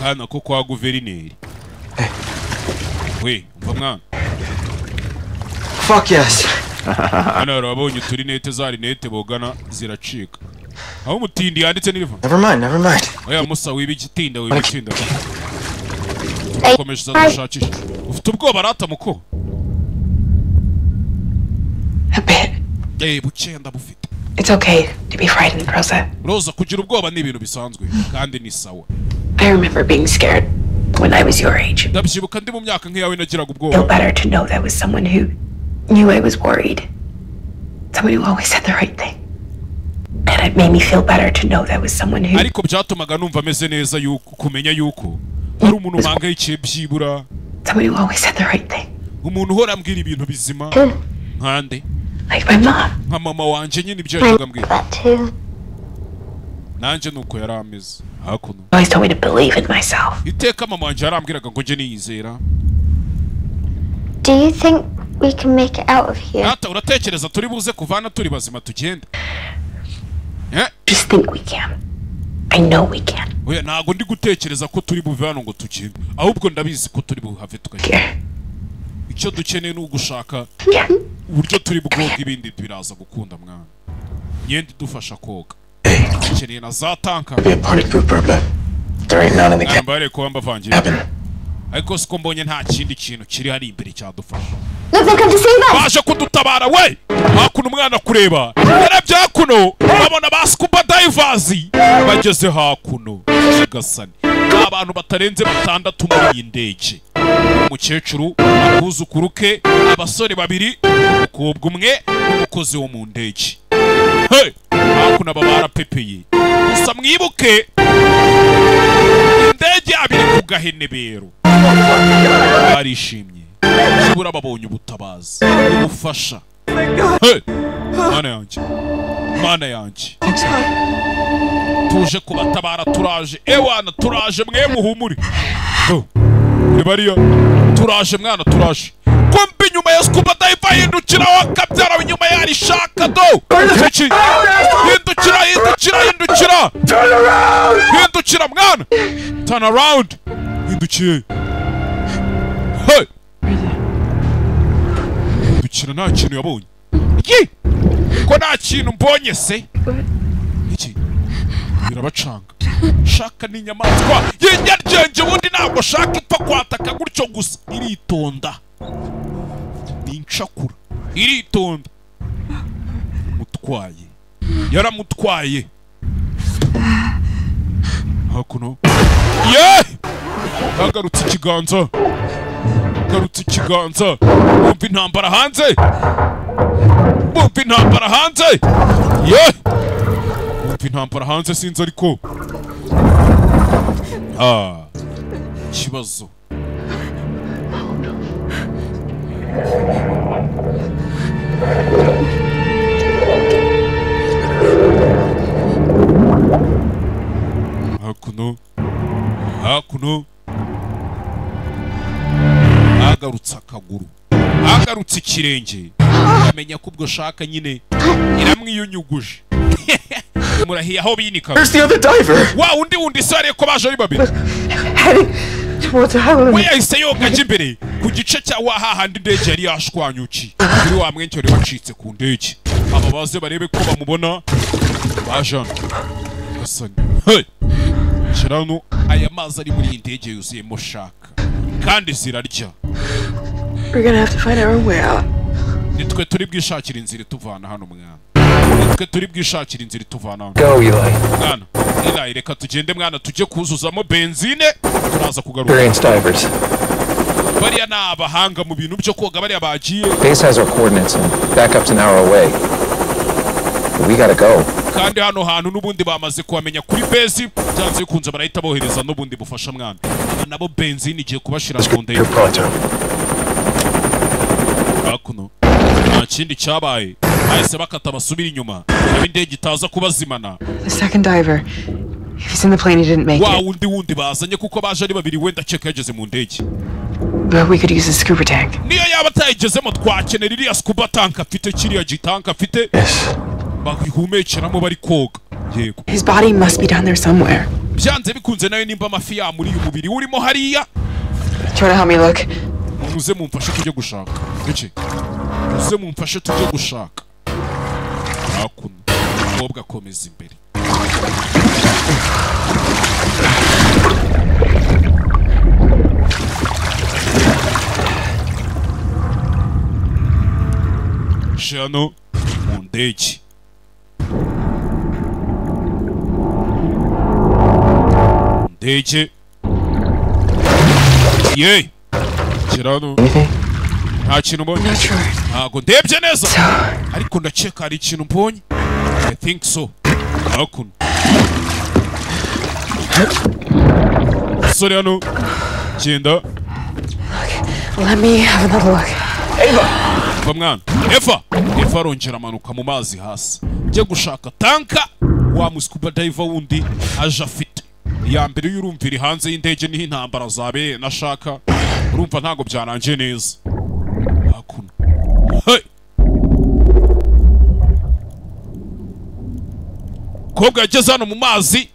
Kana ko kwa guverineri. We, umva mwana. Fuck yes. Hano rabonye uturinete za rinete bogana ziracika. Aho umutindi yanditse n'iriva. Never mind, never mind. Oya musa wibigitinda wibitinda. Tukomeje dushakisha. Ufite ubwoba rata muko? A bit. Buke ndabufite. It's okay to be frightened, Rosa. Rosa, kugira ubwoba ni ibintu bisanzwe kandi ni sawa. I remember being scared when I was your age. Ndabyibuka ndi mu myaka nk'iyawe nagiraga ubwoba. Felt better to know there was someone who knew I was worried. Someone who always said the right thing. And it made me feel better to know there was someone who. Ariko byatumaga numva meze neza yuko kumenya yuko hari umuntu umangayikiye byibura. Someone who always said the right thing. Umuntu uhora ambwira ibintu bizima. Nkande. Like my mom. Nka mama wanje nyine ibyo yajyaga ambwira. Nanje nuko yarameze. Hakuno. Always told me to believe in myself. Iteka mama wanje yarambwiraga ngo nje niyizera. Do you think we can make it out of here? Ata uratekereza turi buze kuvana turi bazima tugende? Just think we can. I know we can. Oya ntago ndi gutekereza ko turi buve hano ngo tugende. Ahubwo ndabizi ko turi buhave tukagenda. Icyo dukeneye ni ugushaka uburyo turi bwoga ibindi biraza gukunda mwana. Nyende dufasha koga. Dukeneye na za tanka. Be a party pooper, but there ain't none in the cabin. Mbare ko mbavangiye. Ariko siko mbonye nta kindi kintu kiri hari imbere cyadufasha. Look, they come to save us. Baje kudutabara we. Hakuno umwana kureba. Yarebye hakuno babona ba scuba divers bageze hakuno. Gasani. Abantu batarenze batandatu muri iyi ndege. Umukecuru, akuzukuruke, abasore babiri, umukobwa umwe n'umukozi wo mu ndege. Hey! Hakuno aba barapepeye. Gusa mwibuke indege abiri ku gahenebero. Barishimye. Kibura babonye ubutabazi, ubufasha. Hey! Mana yanjye. Mana yanjye. Tuje kubatabara turaje. Ewana turaje mwe muhumuri. Ni bariya turaje mwana turaje. Kumbi nyuma ya scuba diver hindukira wakabyara inyuma yari shaka do. Hindukira hindukira hindukira. Turn around. Hindukira mwana. Turn around. Hindukiye. Hey! Hindukira nta kintu yabonye. Iki? Ko nta kintu mbonye se? Iki? Birabacanga. Shaka ni inyamaswa y'inyaryenge ubundi ntabwo shaka ipfa kwataka gutyo gusa. Iritonda. Ni incakura. Iritonda. Mutwaye. Yaramutwaye. Hakuno. Ye! Agarutse ikiganza. Agarutse ikiganza. Bumva intambara hanze. Bumva intambara hanze. Ye! Bumva intambara hanze sinzi ariko. Kibazo. Hakuno. Hakuno. Agarutse akaguru. Agarutse ikirenge. Amenya ko ubwo shaka nyine iramwiyunyuguje. Murahiye aho binika. There's the other diver. Wa undi wundi sare ko baje ari babiri. We yahise yoga ajya imbere ku gice cya wa hahandi indege yari yashwanyuki. Kuri wa mwenke wari wacitse ku ndege. Aba baze barebe ko bamubona. Baje. Gasani. Hey! Shirano aya mazi ari muri iyi ndege yuzuyemo shaka. Kandi zirarya. We're gonna have to find our own way out. Nitwe turi bwishakira inzira ituvana hano mwana. Nitwe turi bwishakira inzira ituvana hano. Go, Eli. Mwana, Eli reka tugende mwana tujye kuzuzamo benzine turaza kugaruka. Experienced divers. Bariya ni abahanga mu bintu byo koga bariya bagiye. Base has our coordinates and backup's an hour away. But we gotta go. Kandi hano hantu n'ubundi bamaze kuhamenya kuri base byanze bikunze barahita bohereza n'ubundi bufasha mwana. Aba nabo benzine igiye kubashira ku ndege. Hakuno nta kindi cyabaye bahise bakata basubira inyuma nabo indege itaza kubazimana. The second diver, if he's in the plane, he didn't make Wa it. wundi wundi bazanye kuko baje ari babiri wenda cheka yageze mu ndege. But we could use a scuba tank. Niyo yaba atayigezemo twakenera iriya scuba tank afite kiriya gitank afite. Bakihumekeramo bari koga. Yego. His body must be down there somewhere. Byanze bikunze nawe nimba amafi yamuriye umubiri urimo hariya. Do you wanna help me look? Muze mumfashe tujye gushaka. Iki? Muze mumfashe tujye gushaka. Hakuno. Umukobwa akomeza imbere. Shano mu ndege. Ndege. Yeee. Kirano. Nta kintu mbonye. Ntabwo ndebye neza. Ariko ndakeka hari ikintu mbonye. I think so. Hakuno. Sorry hano. Genda. Let me have another look. Eva. Va mwana. Eva. Eva arongera amanuka mu mazi hasi. Njye gushaka tanka wa muscuba diver wundi aje afite. Ya mbere y'urumvira hanze y'indege niho intambara zabereye nashaka. Urumva ntago byarangiye neza. Hakuno. Hey. Kobwa yageze hano mu mazi.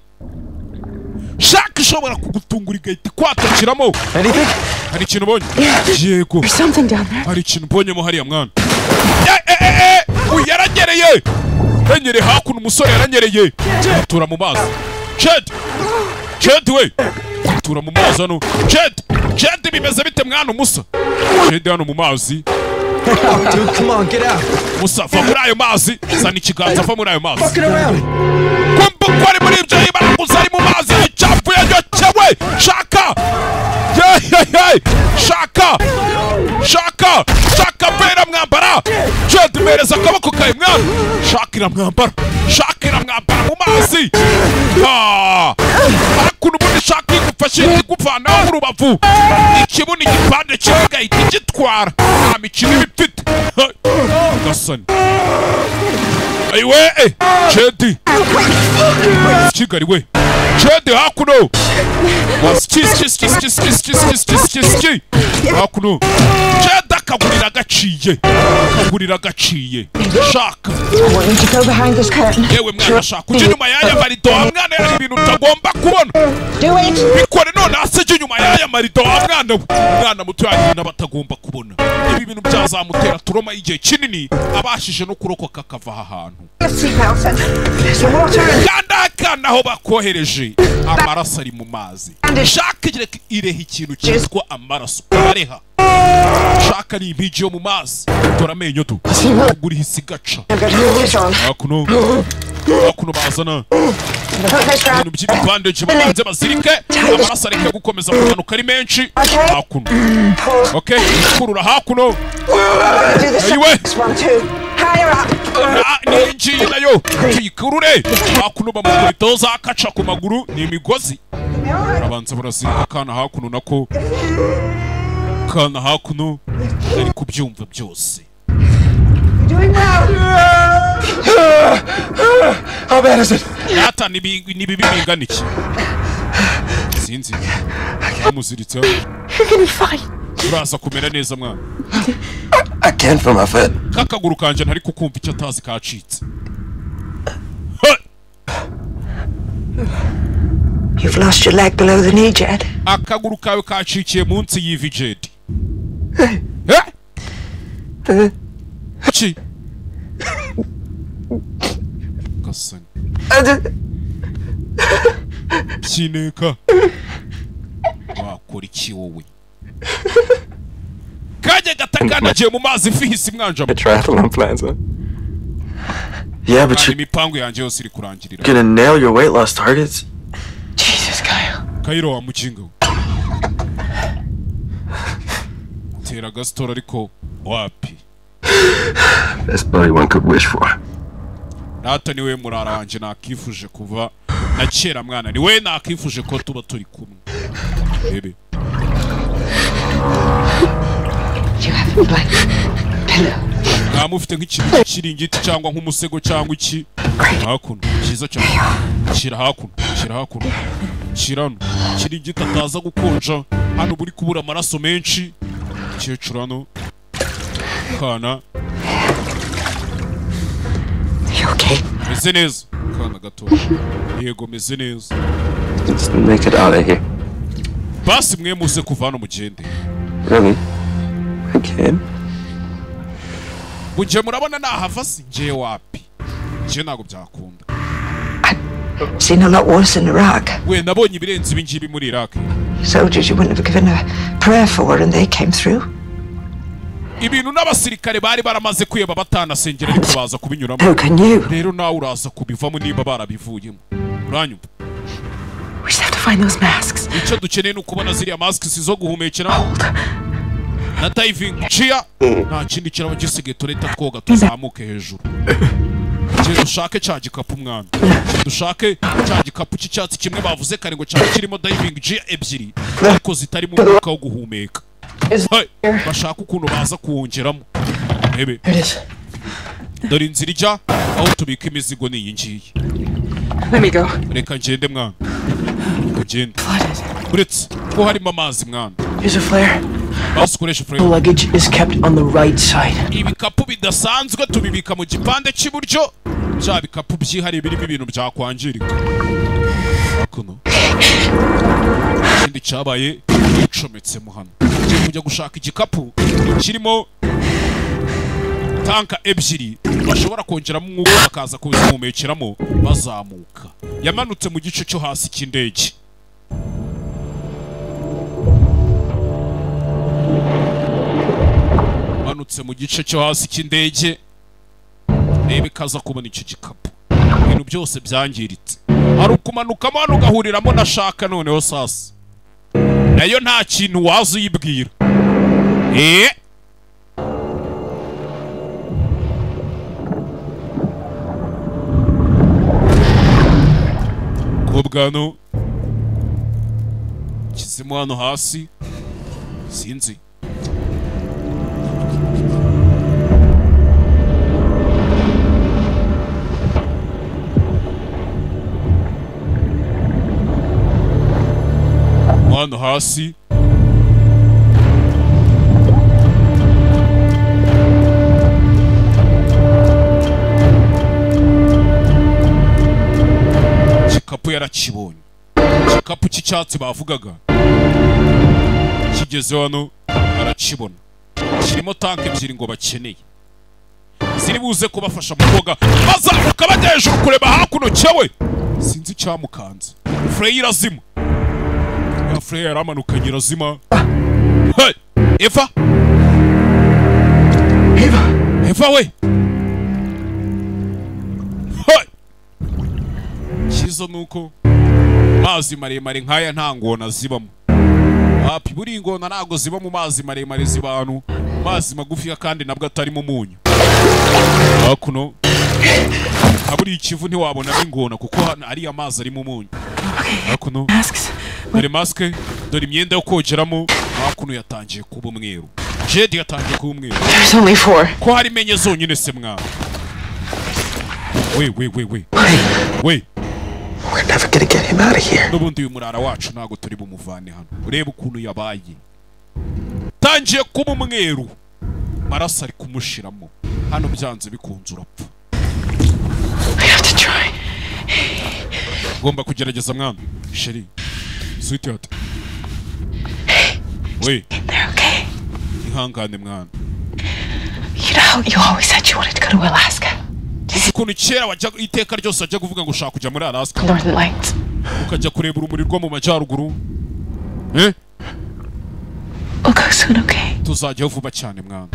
Shaka ishobora kugutungura igahita ikwatakiramo. Hari ikintu ubonye? Yego. Hari ikintu mbonyemo hariya mwana. Uyu yaranyereye. Yanyereye hakuno, umusore yaranyereye. Atura mu mazi. Chad! Chad we! Atura mu mazi hano. Chad! Chad bimeze bite mwana umusa? Chad hano mu mazi. Dude, come on, get out. Musa, va muri ayo mazi. Zana ikiganza, va muri ayo mazi. Kumva ko ari muri ibyo yibaraguza ari mu mazi. Icyapfu yanyokewe. Shaka! Hey, Shaka! Shaka! Shaka mbera mwambara! Chad mpereza akaboko kawe mwana! Shaka iramwambara! Shaka iramwambara mu mazi! Hakuno ubundi Shaka igufashe ikuvanaho mu rubavu. Ikibuno igipande kimwe igahita igitwara. Nta mikino iba ifite. Gasani. Ayiwe! Chad! Kigali we! Chad hakuno! Ski ski ski ski ski ski ski ski ski ski. Hakuno. Chad akagurira gaciye. Akagurira gaciye. Shaka. Yewe mwana shaka ujye inyuma y'aya marido wa mwana, yari ibintu utagomba kubona. Bikore none hasi ujye inyuma y'aya marido wa mwana we. Mwana muto yagira n'abatagomba kubona. Ibi bintu byazamutera turoma igihe kinini abashije no kurokoka akava aha hantu. Kandi akana aho bakohereje amaraso ari mu mazi. Shaka ireha ikintu cyitwa amaraso. Areha. Shaka ni impigi yo mu mazi. Dore amenyo tu. Kugura ihisi gaca. Hakuno. Hakuno bazana. Ibintu by'ibibandeje babanze bazirike. Amaraso areke gukomeza kumanuka ari menshi. Hakuno. Okay, kurura hakuno. Ayiwe. Ninjiye nayo tuyikurure. Hakuno bamukubita akaca ku maguru ni imigozi. Barabanza barazirika akana hakuno nako. Kana hakuno ari kubyumva byose. How bad is it? Ata ni bibi bingana iki? Sinzi. Bamuziritse. You're gonna be fine. Uraza kumera neza mwana. I can't feel my foot. Kakaguru kanje ntari kukumva icyo atazi kacitse. You've lost your leg below the knee, Jed. Akaguru kawe kacikiye munsi y'ivi, Jed. Eh? Ki? Gasani. Kineka. Wakora iki wowe? Kajya gatakanagiye mu mazi fihisi mwanjamo. Triathlon plans, huh? Yeah, but you imipango yanjye yose iri kurangirira. Gonna nail your weight loss targets. Jesus, Kyle. Kyle wa mukinga we. Tera gastora ariko wapi. Best buddy one could wish for. Data niwe murara wanje nakifuje kuva na kera mwana niwe nakifuje ko tuba turi kumwe. Bebe. You have a blanket pillow. Nta mufite nk'ikintu cy'ikiringiti cyangwa nk'umusego cyangwa iki. Hakuno cyiza cyane. Shyira hakuno, shyira hakuno. Shyira hano. Ikiringiti ataza gukonja. Hano buri kubura amaraso menshi. Kecuru hano. Kana. You okay? Meze neza. Akana gato. Yego, meze neza. Let's make it out of here. Basi mwe muze kuva hano mugende. Really? I can. Mujye murabona nahava si njye wapi. Njye ntabwo byakunda. Seen a lot worse in Iraq. We nabonye ibirenze ibi ngibi muri Iraq. Soldiers you wouldn't have given a prayer for, and they came through. Ibintu n'abasirikare bari baramaze kwiyeba batanasengera ariko baza kubinyuramo. How can you? Rero nawe uraza kubivamo niba barabivuyemo. Uranyumva? We just have to find those masks. Icyo dukeneye ni ukubona ziriya masks zo guhumekera na diving gear. Nta kindi kiraba gisigaye, tureta twoga tuzamuke hejuru. Genda ushake cya gikapu mwana. Genda ushake cya gikapu cy'icyatsi kimwe bavuze kare ngo cyari kirimo diving gear ebyiri ariko zitarimo umwuka wo guhumeka. Hey, bashaka ukuntu baza kuwongeramo. Rebe. Dore inzira ijya aho tubika imizigo ni iyi ngiyi. Let me go. Reka ngende mwana. Reka ngende. Uretse ko harimo amazi mwana. Here's a flare. Basi ukoreshe The flare. luggage is kept on the right side. Ibikapu bidasanzwe tubibika mu gipande cy'iburyo. Bya bikapu byihariye birimo ibintu byakwangirika. Hakuno. Ikindi cyabaye yicometsemo hano. Tugiye kujya gushaka igikapu kirimo tanka ebyiri bashobora kongeramo umwuka bakaza kuzihumekeramo bazamuka. Yamanutse mu gice cyo hasi cy'indege. Yamanutse mu gice cyo hasi cy'indege. Reba ikaza kubona icyo gikapu. Ibintu byose byangiritse. Hari ukumanukamo hano ugahuriramo na shaka noneho sasa. Nayo nta kintu waza uyibwira. Kobwa hano kizimo hano hasi sinzi. Hano hasi Gikapu yarakibonye. Igikapu cy'icyatsi bavugaga kigeze hano arakibona. Kirimo tank ebyiri ngo bakeneye ziri buze kubafasha mu koga bazamuka bajya hejuru kureba hakuno cyewe. Sinzi icyamukanze. Frey irazima. Ya Frey yaramanukanye irazima. Hey! Eva! Eva! Eva we! Hey! Cyiza nuko mazi maremare nkaya nta ngona zibamo. Hapi buri ingona ntago ziba mu mazi maremare zibanu mazi magufi kandi nabwo atarimo umunyu. Hakuno aburi ikivu ntiwabona ingona kuko ari amazi arimo umunyu. Hakuno dore maske, dore imyenda yo kogeramo. Hakuno yatangiye kuba umweru. Jade yatangiye kuba umweru. There's only four. Ko hari menye zonyine se mwana. We we we we. We. We're never gonna get him out of here. N'ubundi uyu murara wacu ntago turi bumuvane hano. Urebe ukuntu yabaye. Tangiye kuba umweru. Maraso ari kumushiramo. Hano byanze bikunze urapfa. I have to try. Ugomba kugerageza mwana. Sheri. Sweetheart. We. They're okay. Ihangane mwana. You know, you always said you wanted to go to Alaska. Ukuntu kera wajya iteka ryose wajya kuvuga ngo ushaka kujya muri Alaska. Northern Lights. Ukajya kureba urumuri rwo mu majyaruguru. We'll go soon, okay? Tuzajyayo vuba cyane mwana.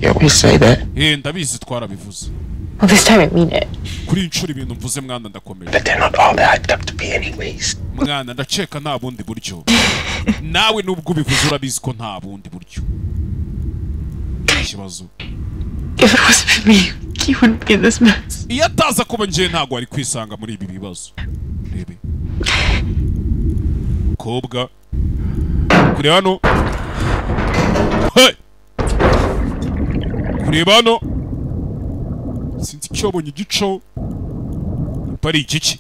You always say that. Ndabizi twarabivuze. Well, this time I mean it. Kuri inshuro ibintu mvuze mwana ndakomeje. But they're not all that hyped up to be anyways. Mwana ndaceka nta bundi buryo. Nawe nubwo ubivuze urabizi ko nta bundi buryo. Ikibazo. If it wasn't for me, you wouldn't be in this mess. Iyo ataza kuba njye ntago ari kwisanga muri ibi bibazo. Rebe. Kobwa. Kuri hano. Hey! Kureba hano. Sinzi icyo abonye igico. Pari igiki.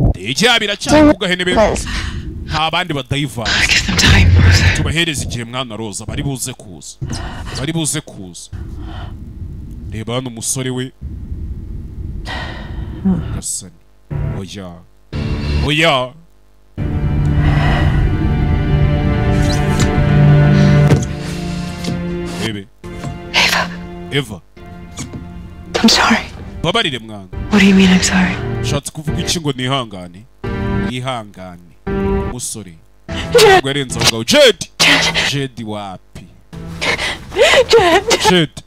Ndege biracyari kugahenebe. Nta bandi badayiva. Tubahereza igihe mwana Roza bari buze kuza. Bari buze kuza. Reba hano umusore we. Gasani. Oya. Oya. Ebe. Ava. Eva. I'm sorry. Babarire mwana. What do you mean I'm sorry? Ushatse kuvuga iki ngo nihangane? Nihangane. Musore. Ntabwo yarenze aho ngaho. Jade! Jade wapi? Jed! Jade.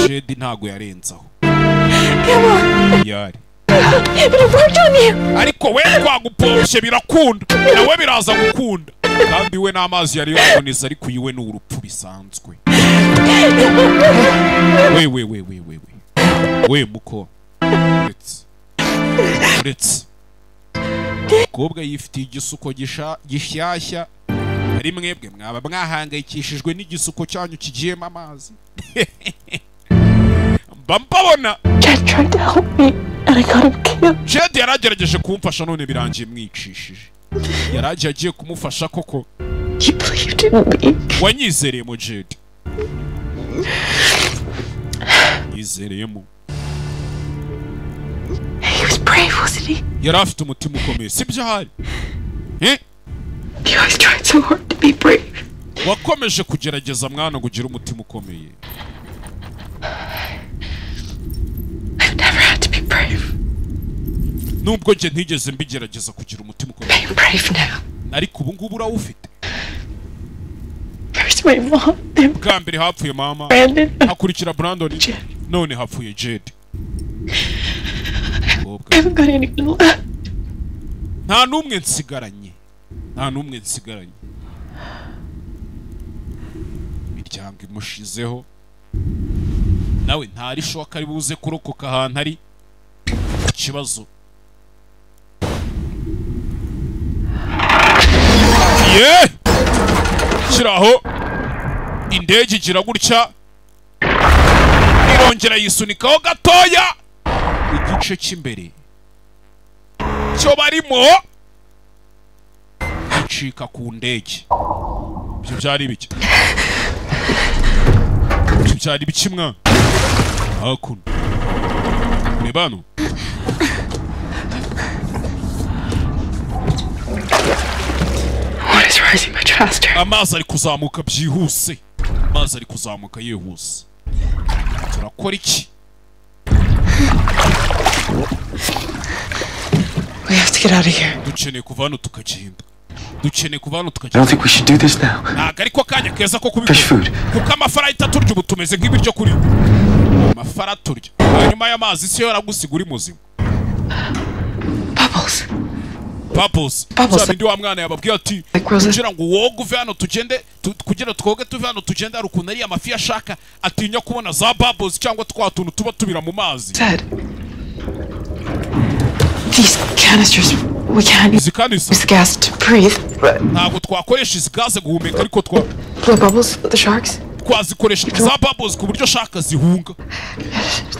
Jade ntabwo yarenze aho. Come on. Yari. But it worked on you. Ariko we twagupompye birakunda. Nawe biraza gukunda. Kandi we n'amazi yari yaboneza ariko uyu we ni urupfu bisanzwe. We we we we we we. We muko. Uretse. Uretse. Umukobwa yifitiye igisuko gishyashya. Ari mwebwe mwaba mwahangayikishijwe n'igisuko cyanyu kigiyemo amazi. Mba mbabona. Jed tried to help me and I got him killed. Jed yaragerageje kumfasha none birangiye mwicishije. Yaragiye agiye kumufasha koko. You believed in me. Wanyizereyemo Jed. Yizereyemo. He was brave, wasn't he? Yari afite umutima ukomeye, sibyo ahari? Eh? You always tried so hard to be brave. Wakomeje kugerageza mwana ngo ugire umutima ukomeye. I've never had to be brave. Nubwo njye ntigeze mbigerageza kugira umutima ukomeye. I'm brave now. Ariko ubu ngubu urawufite. First my mom, then Bwa mbere hapfuye mama, Brandon. hakurikira Brandon, Jed. none hapfuye Jed. Umukobwa. I haven't got anyone left. Nta n'umwe nsigaranye. Nta n'umwe nsigaranye. Imiryango imushizeho. Nawe ntari shoka ari buze kurokoka ahantu ari. Ikibazo. Ye! Kiraho. Indege igira gutya. Irongera yisunikaho gatoya. Igice cy'imbere cyo barimo gicika ku ndege. Ibyo byari bike. Ibyo byari bike mwana. Hakuno. Reba hano. Water's rising much faster. Amazi ari kuzamuka byihuse. Amazi ari kuzamuka yihuse. Turakora iki? We have to get out of here. Dukeneye kuva hano tukagenda. Dukeneye kuva hano I tukagenda. don't think we should do this now. Ntabwo ariko kanya keza ko kubikora. Fish food. Kuko amafi arahita turya, ubu tumeze nk'ibiryo kuri amafi araturya. Hanyuma y'amazi si yo yaragusiga uri muzima. Bubbles. Bubbles. Bubbles. Za bindi wa mwana yababwiye ati Like roses. kugira ngo woge uve hano tugende kugira twoge tuve hano tugende, hari ukuntu ariya mafi ashaka atinya kubona za bubbles cyangwa twa tuntu tuba tubira mu mazi. Said. These canisters, we can't Izi kanisa use the gas to breathe. ntabwo twakoresha izi gaze guhumeka, ariko twa Blow bubbles with the sharks. twazikoresha za bubbles ku buryo shaka zihunga.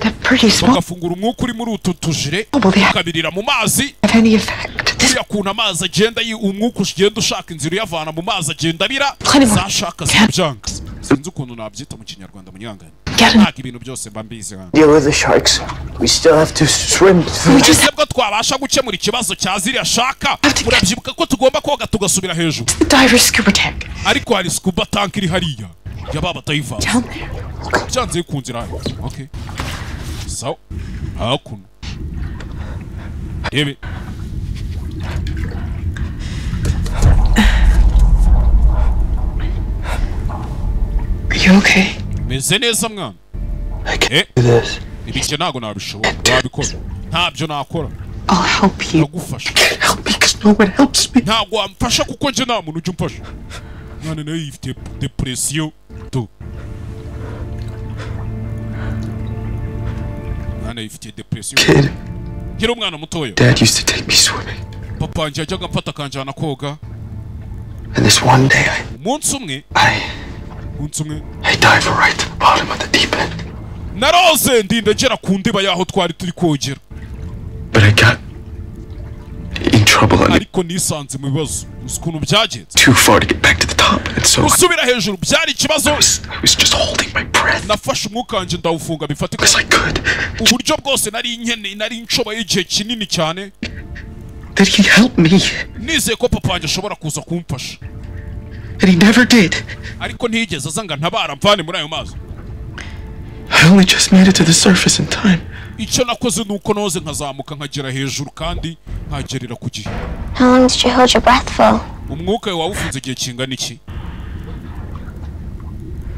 They're pretty small. Bagafungura umwuka uri muri utu tujire Will they ukabirira mu mazi. have any effect? This Kuriya kuntu amazi agenda umwuka ugenda ushaka inzira uyavana mu mazi agenda abira, Plenty more. za shaka zirabyanga. Sinzi ukuntu nabyita mu kinyarwanda, munyangane. Get in. Ntabwo ibintu byose mba mbizi hano. Deal with the sharks. We still have to swim through. We just Ese bwo twabasha gukemura ikibazo cya ziriya shaka? Murabyibuka ko tugomba koga tugasubira hejuru. the diver's scuba tank Ariko hari scuba tank iri hariya ya baba divers down there. byanze bikunze irahari. Okay, sawa, hakuno rebe. Are you okay? Meze neza mwana? I can't Eh? do this. Ibi njye ntabwo nabishobora, nabikora, ntabyo nakora. I'll help you. Ndagufasha. Can't help me because no one helps me. Ntabwo wamfasha kuko njye nta muntu ujya umfasha. Mwana nawe yifite depresiyo tu. Mwana yifitiye depresiyo. Kid, Nkiri umwana mutoya, Dad used to take me swimming. papa wanjye yajyaga amfata akanjyana koga. And this one day Umunsi umwe, I, umunsi umwe I dived right to the bottom of the deep end. naroze ndinda ngera ku ndiba y'aho twari turi kogera. But I got in trouble and Ariko nisanze mu bibazo, uzi ukuntu byagenze? too far to get back to the top, and so I Gusubira hejuru byari ikibazo. was, I was just holding my breath Nafashe umwuka wanjye ndawufunga bifatika as I could. uburyo bwose nari nkeneye, nari nshoboye igihe kinini cyane, That he'd help me, nizeye ko papa wanjye ashobora kuza kumfasha. And he never did. Ariko ntiyigeze aza ngo antabara mvane muri ayo mazi. I only just made it to the surface in time. Icyo nakoze ni uko noze nkazamuka nkagera hejuru kandi nkagerera ku gihe. How long did you hold your breath for? Umwuka wawe wawufunze igihe kingana iki?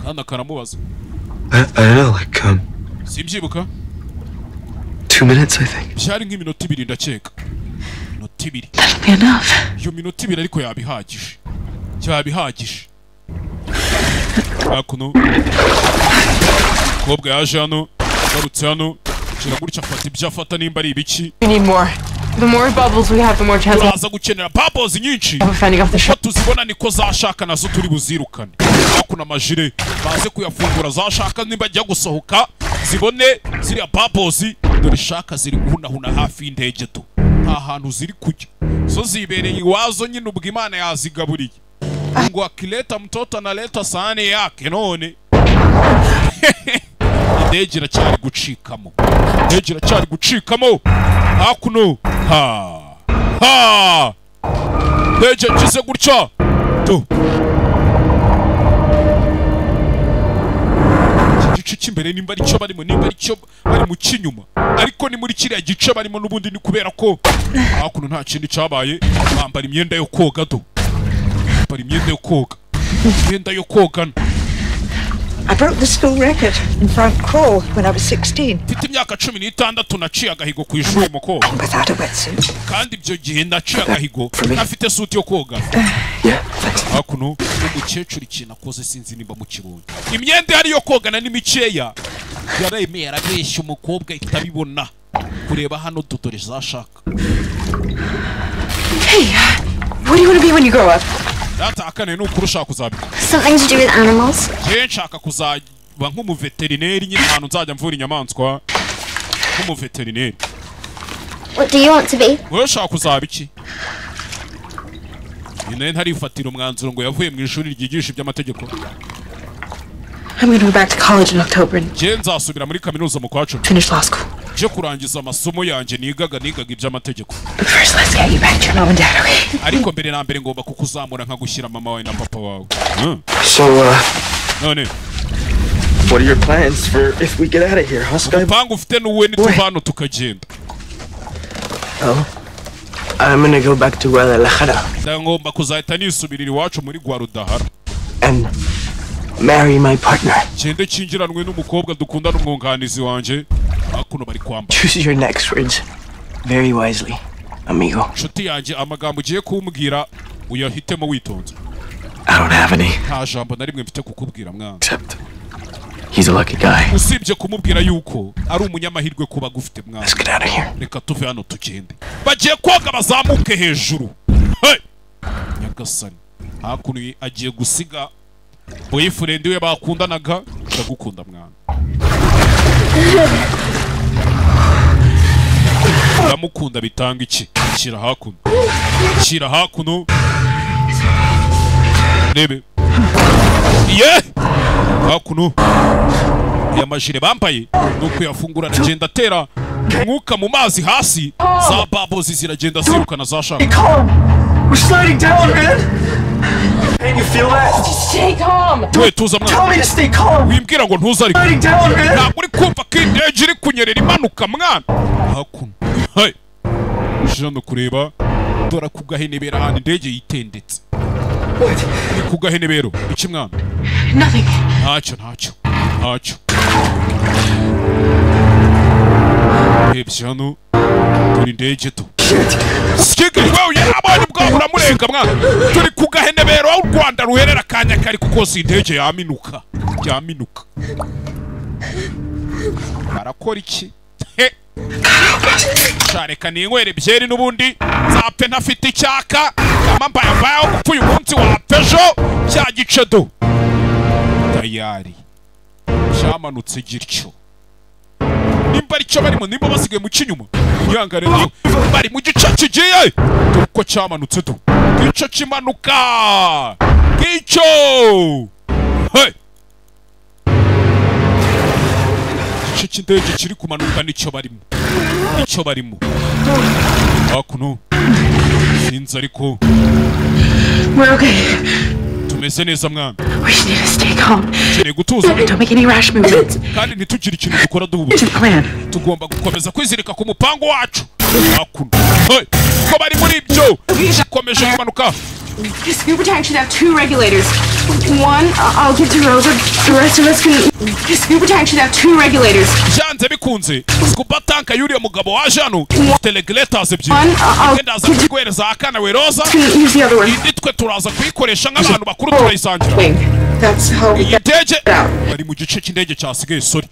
Kandi akaramubaza. I don't know, like, Simbyibuka. 2 minutes, I think. Byari nk'iminota 2, ndakeka minota 2. That'll be enough. Iyo minota 2 ariko yaba ihagije, byaba bihagije. Hakuno umukobwa yaje hano, agarutse hano gira gutya afata ibyo afata, nimba ari ibiki. We need more. The more bubbles we have, the more chance Turaza gukenera bubbles nyinshi. of fending off the Uko shark. tuzibona niko zashaka nazo turi buzirukane. Hakuno amajire baze kuyafungura, zashaka nimba ajya gusohoka zibone ziriya bubbles. Dore shark ziri guhunahuna hafi y'indege tu, nta hantu ziri kujya, zo zibereye iwazo nyine. Ubwo Imana yazigaburiye ngo akileta mtoto analeta sahani yake. None indege iracyari gucikamo, indege iracyari gucikamo. Hakuno ha ha indege ngize gutya tu. Iki gice cy'imbere nimba aricyo barimo, nimba aricyo bari mu cy'inyuma, ariko ni muri kiriya gice barimo n'ubundi, ni kubera ko hakuno nta kindi cyabaye. Bambara imyenda yo koga do, bambara imyenda yo koga, imyenda yo kogana. I broke the school record in front crawl when I was 16. Mfite imyaka 16 naciye agahigo ku ishuri, umukobwa. Without a wetsuit. Kandi ibyo gihe naciye agahigo ntafite suit yo koga. Yeah, thanks. Hakuno umukecuru ikintu akoze, sinzi nimba mukibonye, imyenda ihari yo kogana ni mikeya, yaremeye arabeshya umukobwa ahita abibona. Kureba hano, dodore zashaka. Hey, what do you want to be when you grow up? Data akane ni ukuri ushaka kuzabikora? Something to do with animals. Njyewe nshaka kuzaba nk'umuveterineri nyine, ahantu nzajya mvura inyamaswa nk'umuveterineri. What do you want to be? Wowe ushaka kuzaba iki? Iyi nayo ntarifatira umwanzuro, ngo yavuye mu ishuri ryigisha iby'amategeko. I'm going to go back to college in October and Njyewe nzasubira muri kaminuza mu kwa 10. finish law school. Nje kurangiza amasomo yanjye nigaga iby'amategeko. But first, let's get you back to your mom and dad, okay? Ariko mbere na mbere ngomba kukuzamura nkagushyira mama wawe na papa wawe. So, None what are your plans for if we get out of here, huh, Sky? Umupangu ufite n'uwe nituva hano tukagenda? Oh. I'm gonna go back to Guadalajara Ngomba kuzahita nisubirira iwacu muri Guadalajara and marry my partner. Ngende kingiranwe n'umukobwa dukundana, umwunganizi wanjye. Hakuno bari kwambara. Choose your next words very wisely, amigo. Inshuti yanjye, amagambo ugiye kumbwira uyahitemo witonze. I don't have any. Nta jambo na rimwe mfite kukubwira, mwana. Except he's a lucky guy. Usibye kumubwira yuko ari umunyamahirwe kuba agufite, mwana. Let's get out of here. Reka tuve hano tugende. Bagiye koga bazamuke hejuru. Hey! Nyagasani, hakuno agiye gusiga boyfriend we bakundanaga. Ndagukunda, mwana, ndamukunda. Bitanga iki? Shyira hakuno, shyira hakuno, rebe ye hakuno. Aya majire bambaye ni ukuyafungura, aragenda atera umwuka mu mazi hasi, za bubbles ziragenda zirukana za shark. Calm! We're sliding down, man! Can you feel that? Stay calm! We, tuza mwana. Tell me to stay calm! Wimbwira ngo ntuze ariko. Sliding down, man! Ntabwo uri kumva ko indege iri kunyerera imanuka, mwana? Hakuno, hey, uje hano kureba, dore ku gahenebero ahantu indege yitendetse. What? Ni ku gahenebero iki, mwana? Nothing. Ntacyo, ntacyo, ntacyo. Rebye hano, dore indege tu. Kigali wewe yarabonye ubwabo uramurenga, mwana. Turi ku gahenebero aho u Rwanda ruherera akanya kari kuko si indege yaminuka, yaminuka. Barakora iki? He. Sha, reka ninywere byeri, n'ubundi nzapfe ntafite icyaka. Kama mbaye aho gupfa uyu munsi, wapfa ejo. Cya gice do tayari cyamanutse gityo. Nimba ari cyo barimo, nimba basigaye mu cy'inyuma, ihangane nawe. Bari mu gice kigiye, dore uko cyamanutse tu. Gice kimanuka ngicyo. Hey! Igice cy'indege kiri kumanuka nicyo barimo, nicyo barimo. Hakuno sinzi ariko We're okay. tumeze neza mwana. We just need to stay calm. Dukeneye gutuza Don't make any rash movements. kandi ntitugire ikintu dukora duhubuka. To the plan. Tugomba gukomeza kwizirika ku mupango wacu. Hakuno, hey! Ko bari muri ibyo, ikomeje kumanuka. The scuba tank should have two regulators. One I'll give to Rosa. The rest of us can. The scuba tank should have two regulators. Byanze bikunze scuba tank y'uriya mugabo waje hano ifite regulators ebyiri. One, I'll Imwe ndaza kuyiguhereza akana we Rosa, Can use the other one. indi twe turaza kuyikoresha nk'abantu bakuru turayisangira. Wing. That's how we Iyi get ndege out. bari mu gice cy'indege cyasigaye, sorry,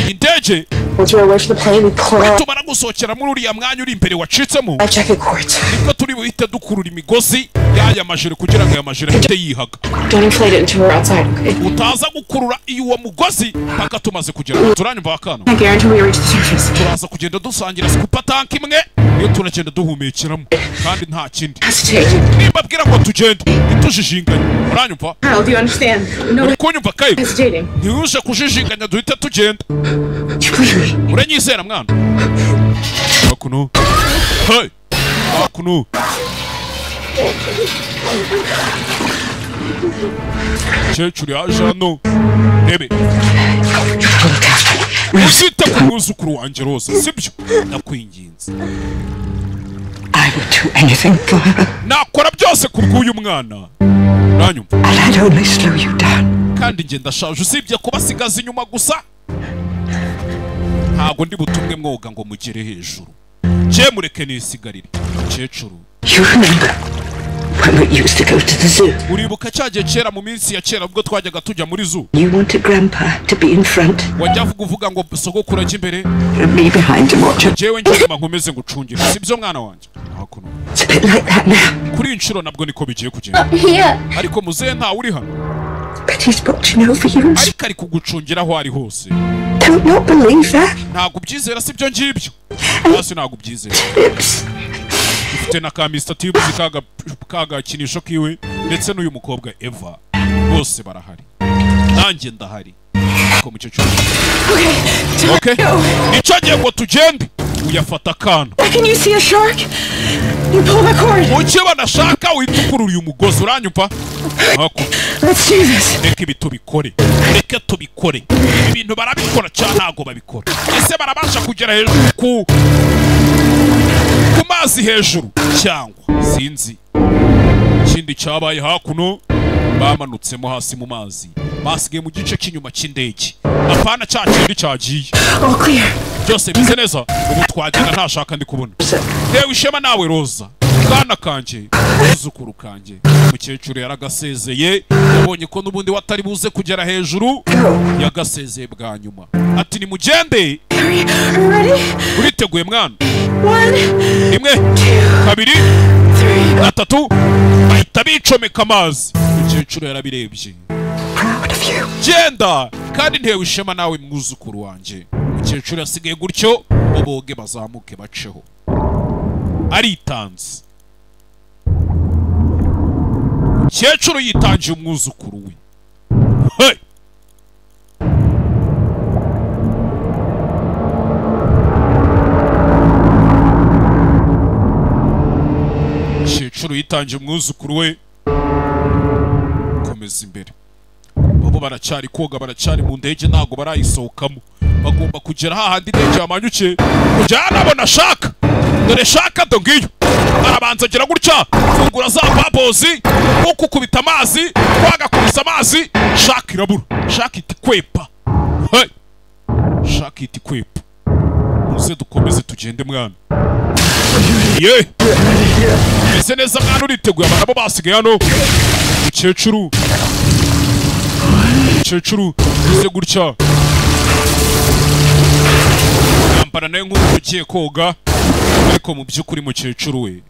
iyi ndege Once we're away from the plane, we pull out tumara gusohokera muri uriya mwanya uri imbere wacitsemo, life jacket cords. nibwo turi buhite dukurura imigozi y'aya majire kugira ngo aya majire ahite yihaga. Don't inflate it until we're outside, okay? Utaza gukurura iyo uwo mugozi mpaka tumaze kugera, turanyumva akana? I guarantee we reach the surface. Turaza kugenda dusangira scuba tank imwe, niyo turagenda duhumekeramo kandi nta kindi. Hesitate. Nimba abwira ngo tugende ntitujijinganye, uranyumva? Kyle, do you understand? No Uri kunyumva, Kyle? hesitating. Ntiwuje kujijinganya, duhite tugenda. Do you believe me? Uranyizera mwana? Hakuno, hey, hakuno umukecuru yaje hano, rebe, uzite ku mwuzukuru wanjye Roza, sibyo? Ndakwinginze. I would do anything for her. Nakora byose ku bw'uyu mwana, uranyumva? And I'd only slow you down. Kandi njye ndashaje, usibye kubasigaza inyuma gusa. Ntabwo ndi butumwe mwoga ngo mugere hejuru, mureke nisigarire mukecuru. You remember when we used to go to the zoo? Uribuka cya gihe kera, mu minsi ya kera, ubwo twajyaga tujya muri zoo? You wanted Grandpa to be in front Wajya uvuga ngo sogokuru ajya imbere and me behind to watch him. njyewe njye inyuma nkomeze ngucungire, sibyo mwana wanjye? Hakuno It's a bit like that now. kuri iyi nshuro nabwo niko bigiye kugenda. Here. Ariko muzehe ntawe uri hano. But he's watching over you. Ariko ari kugucungira aho ari hose. Don't not believe that. Ntabwo ubyizera, sibyo ngibyo? Hasi ntabwo ubyizera. Tips. Ufite na ka Mr. Tibbs, kaga kagakinisho kiwe, ndetse n'uyu mukobwa Eva, bose barahari, nanjye ndahari. Ariko mukecuru, Okay, okay, go. nicyo gihe ngo tugende, uyafata akana. Can you see a shark? You pull the cord. Ukibona shaka uhita ukurura uyu mugozi, uranyumva? Hakuno. Let's do this. Reka ibi tubikore, reka tubikore. Ibintu barabikora cyangwa ntabwo babikora? Ese barabasha kugera hejuru ku mazi hejuru cyangwa sinzi ikindi cyabaye? Hakuno bamanutsemo hasi mu mazi, basigaye mu gice cy'inyuma cy'indege, apana cya kindi cyagiye. All clear. Byose bimeze neza, ubu twagenda, ntashaka ndi kubona. Tewe ishema nawe Roza, kana kanjye, muzukuru kanjye. Umukecuru yaragasezeye, yabonye ko n'ubundi watari buze kugera hejuru, yagasezeye bwa nyuma ati nimugende. Are you ready? Uriteguye mwana? One, 1, 2, 3. 3, bahita bicomeka amazi. Umukecuru yarabirebye. Proud of you. Genda kandi ntewe ishema nawe mwuzukuru wanjye. Umukecuru yasigaye gutyo, boboge bazamuke baceho, aritanze. Umukecuru yitangiye umwuzukuru we. Hey! Umukecuru yitangiye umwuzukuru we. Komeza imbere, bo baracyari koga, baracyari mu ndege, ntabwo barayisohokamo. Bagomba kugera hahandi indege yamanyukiye kujya nabona shaka. Dore shaka, do ngiyo, arabanza agira gutya, fungura za babozi nko kukubita amazi, wagakubisa amazi, shaka irabura, shaka iti kwepa. Hey! Shaka iti kwepa. Muze dukomeze tugende mwana. Ye, meze neza mwana, uriteguye? Aba nabo basigaye hano. Umukecuru, umukecuru uze gutya yambara nawe nk'umuntu ugiye koga, ariko mu by'ukuri mukecuru we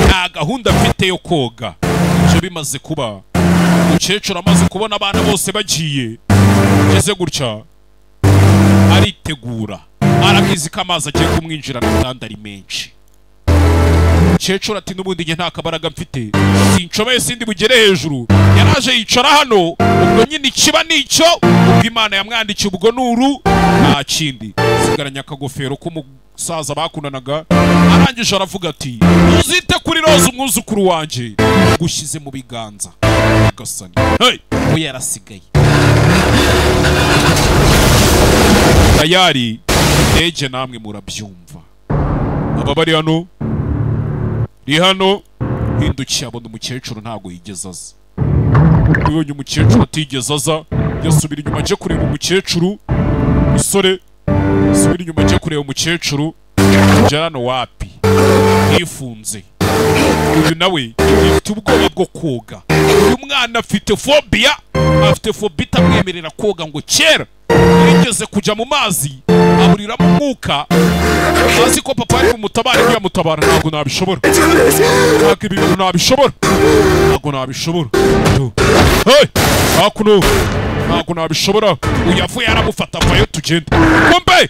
nta gahunda afite yo koga. Ibyo bimaze kuba, umukecuru amaze kubona abana bose bagiye, ugeze gutya Aritegura, arabizi ko amazi agiye kumwinjirana kandi ari menshi. Umukecuru ati n'ubundi njye nta kabaraga mfite, sinshoboye, sindi bugere hejuru. Yaraje yicara hano, ubwo nyine ikiba nicyo, ubwo Imana yamwandikiye ubwo nuru nta kindi. Sigaranye akagofero k'umusaza bakundanaga. Arangije aravuga ati uzite kuri Rose umwuzukuru wanjye, gushyize mu biganza Nyagasani. Hey, we yarasigaye tayari indege, namwe murabyumva. Aba bari hano, ri hano, hindukiye abona umukecuru ntago yigeze aza. Ubonye umukecuru atigeze aza, yasubira inyuma aje kureba umukecuru. Musore subira inyuma aje kureba umukecuru, jana wapi yifunze. Uyu nawe afite ubwoba bwo koga. Uyu mwana afite phobia, afite phobia itamwemerera koga. Ngo kera yigeze kujya mu mazi aburiramo umwuka, azi ko papa ari bumutabare, ntiyamutabara. Ntabwo nabishobora, ntabwo ibi bintu nabishobora, ntabwo nabishobora. Hey, hakuno ntabwo nabishobora. Uyu avuye aramufata, avayo tugende. Kumbe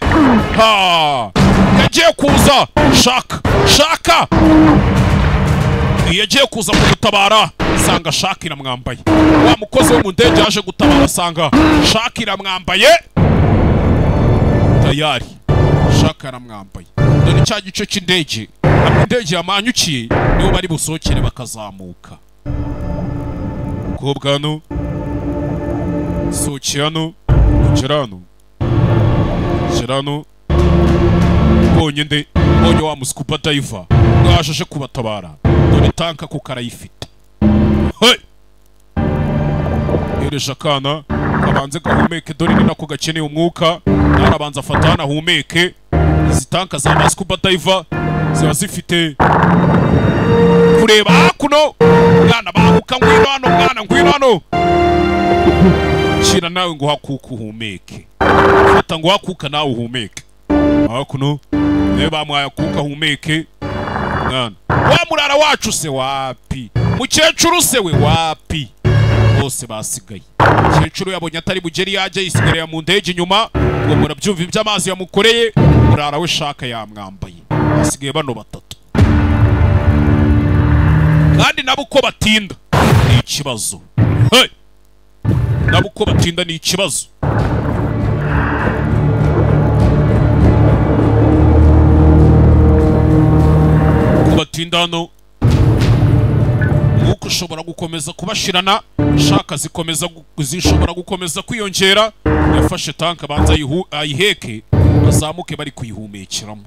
ha yagiye kuza shaka shaka, yagiye kuza kumutabara, sanga shaka iramwambaye. Wa mukozi wo mu ndege yaje gutabara, sanga shaka iramwambaye tayari, shaka aramwambaye. Dore cya gice cy'indege, indege yamanyukiye niho bari busokere bakazamuka. Mukobwa hano, sohoke hano, kugera hano, kugera hano. Mbonye nde? Mbonye wa muskuba diver mwaje kubatabara. Dore tanka kuko arayifite. Hey! Hereje akana kabanze gahumeke, dore ni nako gakeneye umwuka. Narabanza afata hano ahumeke. Izi tanka za scuba diver ziba zifite kureba hakuno. Mwana banguka, ngwino hano mwana, ngwino hano. Shira nawe ngo hakuka uhumeke. Fata ngo hakuka nawe uhumeke. Hakuno nawe bamuhaye akuka ahumeke. Mwana wa murara wacu se wapi? Mukecuru se we wapi? Bose basigaye. Mukecuru yabonye atari bugeri yajya, yisigarira mu ndege inyuma. Ngo murabyumva iby'amazi yamukoreye. Murara we shaka yamwambaye. Hasigaye bano batatu, kandi nabo uko batinda ni ikibazo. Hey! Nabo uko batinda ni ikibazo. Kubatinda hano umwuka ushobora gukomeza kubashirana, shaka zikomeza zishobora gukomeza kwiyongera. Yafashe tanka abanza ayiheke, bazamuke bari kuyihumekeramo.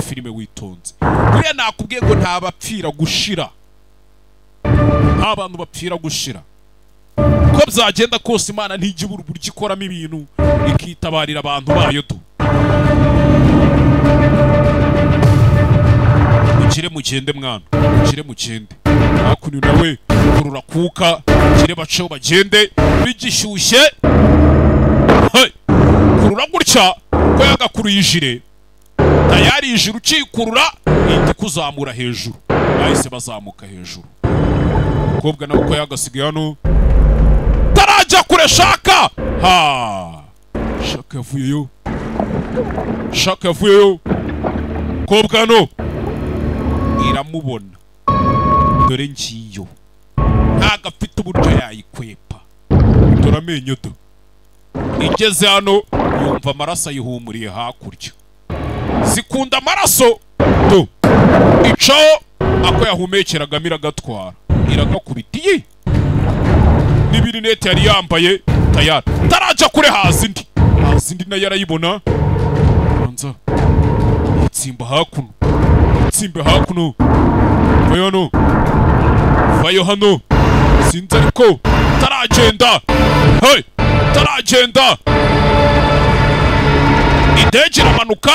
Filime witonze. Buriya nakubwiye ngo nta bapfira gushira, nta bantu bapfira gushira. Uko byagenda kose Imana ntijya ibura uburyo ikoramo ibintu ikitabarira abantu bayo tu. Mugire mugende mwana, mugire mugende. Hakuno nawe kurura kuka, mugire baceho bagende bigishyushye. Hey! Kurura gutya ko yagakuruye ijire. Tayari ijuru ucikurura ihita kuzamura hejuru. Bahise bazamuka hejuru. Mukobwa nawe uko yagasigaye hano tarajya kure shaka. Ha! Shaka yavuyeyo. Shaka yavuyeyo. Mukobwa hano iramubona. Dore ngiyo. Ntago afite uburyo yayikwepa. Dore amenyo do. Igeze hano yumva amaraso ayihumuriye hakurya. Zikunda amaraso do. Icaho ako yahumekeraga iragatwara, iragakubita iyi n'ibirinete yari yambaye tayari. Tarajya kure hazi indi, hazi indi nayo arayibona. Banza itsimba hakuno, itsimba hakuno, vayo hano, vayo hano. Sinzi ariko taragenda. Hey, taragenda. Indege iramanuka,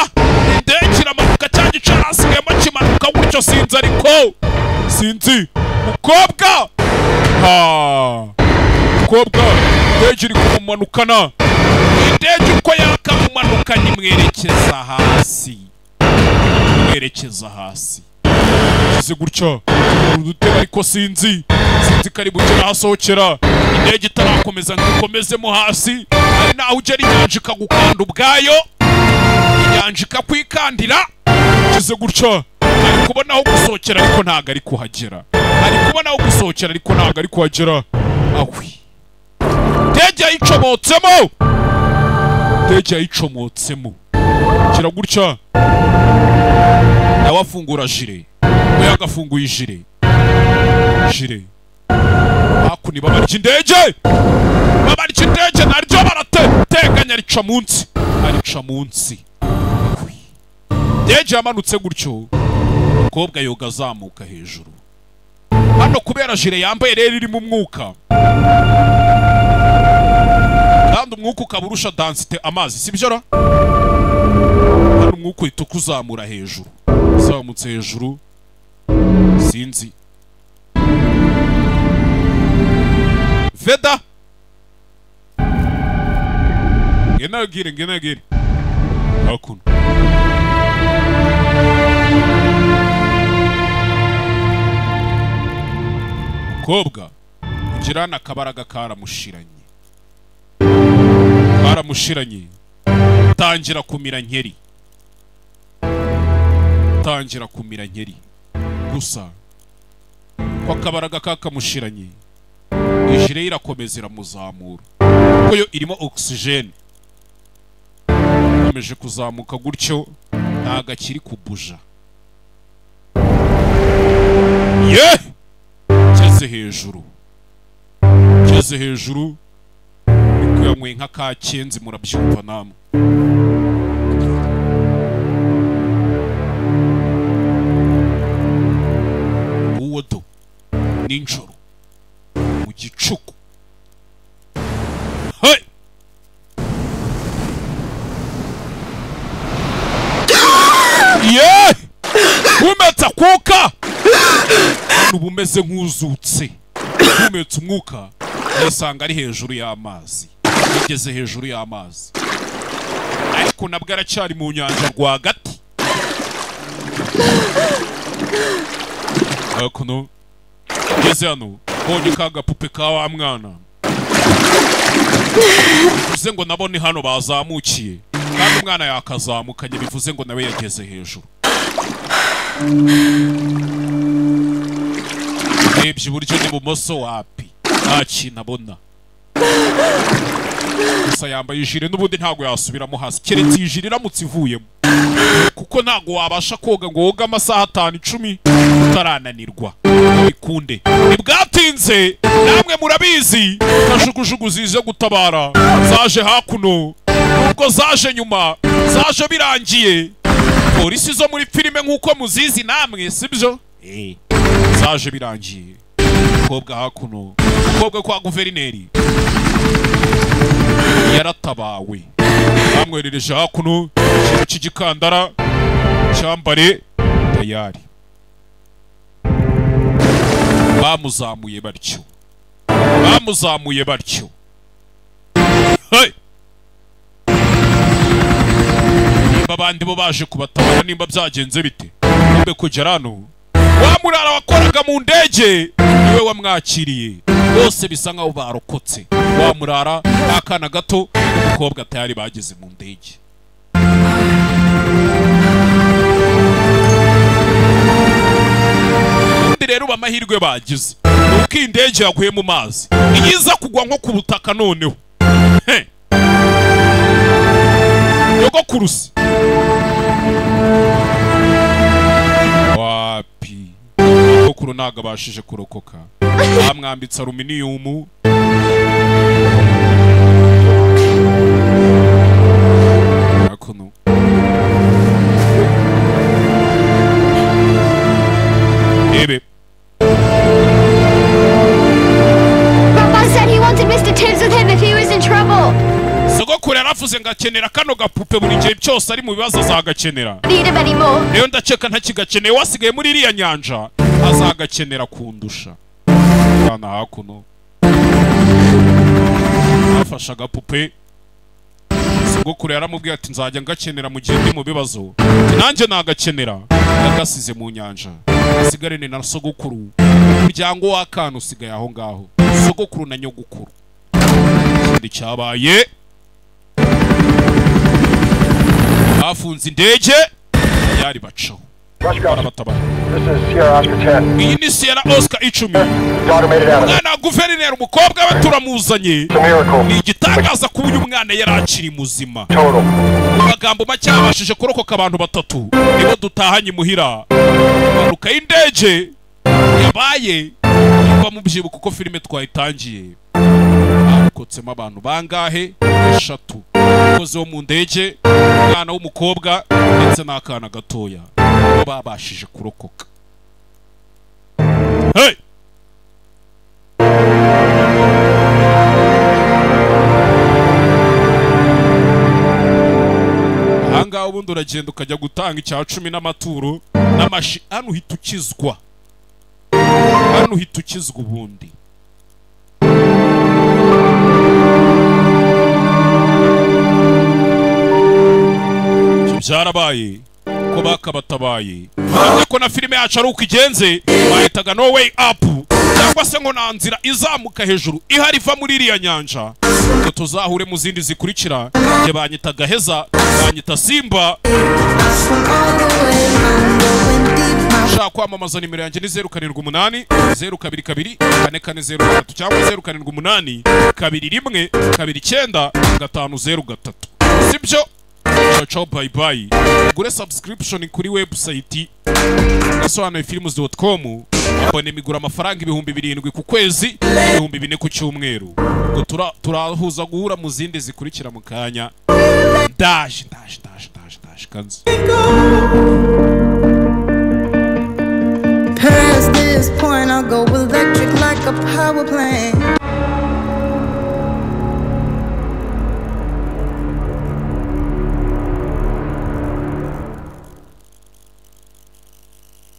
indege iramanuka, cya gice hasigayemo kimanuka gutyo. Sinzi ariko sinzi mukobwa. Ha, mukobwa indege iri kumumanukana. Indege uko yakamumanukanye imwerekeza hasi, imwerekeza hasi. Kize gutya udutebe ariko sinzi, sinzi ko ari bugere ahasohokera. Indege itarakomeza ngo ikomezemo hasi, Hari naho ugera inyanja ikagukanda ubwayo, inyanja ikakwikandira. Kize gutyo, ari kubona aho gusohokera ariko ntago ari kuhagera. Ari kubona aho gusohokera ariko ntago ari kuhagera. Ahwi, ndege yayicomotsemo, ndege yayicomotsemo. Kira gutya, nawe afungura jire, we yagafunguye ijire, jire hakuno babarya indege, babarya indege naryo barateganya, rica munsi, arica munsi. Indege yamanutse gutyo, umukobwa yoga azamuka hejuru. Hano kubera jire yambaye rero irimo umwuka, kandi umwuka ukaba urusha densité amazi, sibyo ra? Hano umwuka uhita ukuzamura hejuru, uzamutse hejuru sinzi Veda ngenagire ngenagire hakuno. Mukobwa ugirana akabaraga karamushiranye, karamushiranye, tangira kumira nkeri, tangira kumira nkeri. Gusa ko akabaraga kakamushiranye, ijire irakomeza iramuzamura, kuko yo irimo oxygene. Ikomeje kuzamuka gutyo, ntago akiri kubuja. Ye! Keze hejuru, keze hejuru, niko yanyweye nka kakenzi, murabyumva namwe. Uwo do ninjoro mu gicuku. Hey! Ye! Umetsa kuka! Ubu umeze nk'uzutse, umetse umwuka, yisanga ari hejuru y'amazi, yigeze hejuru y'amazi, ariko nabwo aracyari mu nyanja rwagati. Hakuno ngeze hano mbonye ka gapupe ka wa mwana, bivuze ngo nabo ni hano bazamukiye, kandi umwana yakazamukanye, bivuze ngo nawe yageze hejuru. Rebye iburyo n'ibumoso wapi, nta kintu abona. Gusa yambaye ijire n'ubundi ntago yasubiramo hasi, keretse iyi jire iramutse ivuyemo, kuko ntago wabasha koga ngo woge amasaha 5 10 utarananirwa bikunde. Ntibwatinze namwe murabizi, kajugujugu zize gutabara zaje hakuno, nubwo zaje nyuma, zaje birangiye. Polisi zo muri filime nk'uko muzizi namwe, sibyo? Zaje birangiye. Umukobwa hakuno, umukobwa kwa guverineri yaratabawe, bamwerereje hakuno ikintu cy'igikandara cyambare tayari, bamuzamuye batyo, bamuzamuye batyo. Hey! Nimba abandi bo baje kubatabara, nimba byagenze bite? Kumbe kugera hano wa murara wakoraga mu ndege niwe wamwakiriye, bose bisa nkaho barokotse. Wa murara n'akana gato n'umukobwa tayari bageze mu ndege. Ubundi rero amahirwe bagize nuko iyi ndege yaguye mu mazi, iza kugwa nko ku butaka noneho. Nyogokurusi wapi, nyogokuru ntago abashije kurokoka, bamwambitse aluminiyumu. Hakuno ebe Papa said he wanted Mr. Tibbs with him if he was in trouble. Sogokuru yaravuze ngo akenera kano gapupe buri gihe cyose ari mu bibazo azagakenera. Need him anymore. Rero ndakeka ntakigakeneye, wasigaye muri iriya nyanja azagakenera kundusha. Kana hakuno afasha agapupe. Sogokuru yaramubwiye ati nzajya ngakenera mu gihe ndi mu bibazo, nanjye nagakenera. Yagasize mu nyanja, asigarane na sogokuru. Umuryango w'akana usigaye aho ngaho, sogokuru na nyogokuru. Ikindi cyabaye, Bafunze indege yari bacaho barabatabara. Iyi ni Sierra Oscar 10. Umwana wa guverineri, umukobwa we turamuzanye. Ni igitangaza kuba uyu mwana yari akiri muzima. Mu magambo make yabashije kurokoka abantu batatu nibo dutahanye imuhira. Impanuka y'indege yabaye niba mubyibuka uko filime twayitangiye, harokotsemo abantu bangahe? 3. Umukozi wo mu ndege, umwana w'umukobwa ndetse n'akana gatoya nibo babashije kurokoka. Hey! Ahangaha ubundi uragenda ukajya gutanga icya 10 n'amaturo n'amashi, hano uhita ukizwa. Hano uhita ukizwa ubundi. Byarabaye ko bakabatabaye. Ko na filime yacu ari uko igenze, bahitaga No Way Up cyangwa se ngo nta nzira izamuka hejuru ihari iva muri iriya nyanja. Ngo tuzahure mu zindi zikurikira. Njye banyita Gaheza, banyita Simba. Ushaka kwamamaza nimero yanjye ni 078 022 4403 cyangwa 078 21 29 503. Sibyo? Ciao ciao, bye bye. Ugure subscription kuri website gasobanuyefilms.com. Abone migura amafaranga 7,000 ku kwezi, 4,000 ku cyumweru. Ubwo turahuza guhura mu zindi zikurikira mu kanya. Ndaje ndaje ndaje ndaje ndaje kanzi. Past this point I'll go electric like a power plant.